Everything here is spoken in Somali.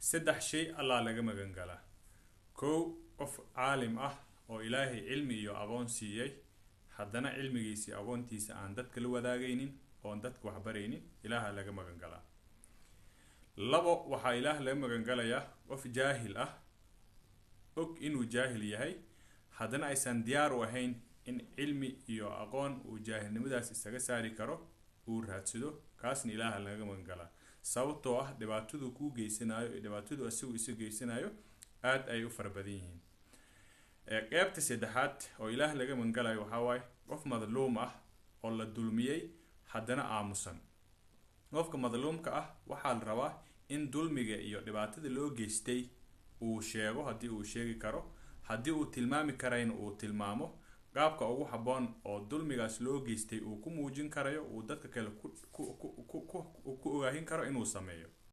Saddex shay Allah laga magan galaa. Kow, qof caalim ah oo Ilaahay cilmi iyo aqoon siiyey, haddana cilmigiisa iyo aqoontiisa aan dadka la wadaagaynin oon dadka waxbaraynin, Ilaaha laga magan galaa. Labo, waxaa Ilaah laga magan galayaa qof jaahil ah, og inuu jaahil yahay, haddana aysan diyaar u ahayn in cilmi iyo aqoon uu jaahilnimadaas isaga saari karo uu raadsado. Kaasna Ilaaha laga magan galaa, sababtoo ah dhibaatadu kuu geysanayo iyo dhibaatadu isagu isu geysanayo aad ay u fara badan yihiin. Qeybta saddexaad oo Ilaah laga magangalayo waxaa waaye qof madluum ah oo la dulmiyey, haddana aamusan. Qofka madluumka ah waxaa la rabaa in dulmiga iyo dhibaatada loo geystay uu sheego haddii uu sheegi karo, haddii uu tilmaami karayna uu tilmaamo qaabka ugu habboon oo dulmigaas loo geystay uu ku muujin karayo, uu dadka kale ku ogaahin karo inuu sameeyo.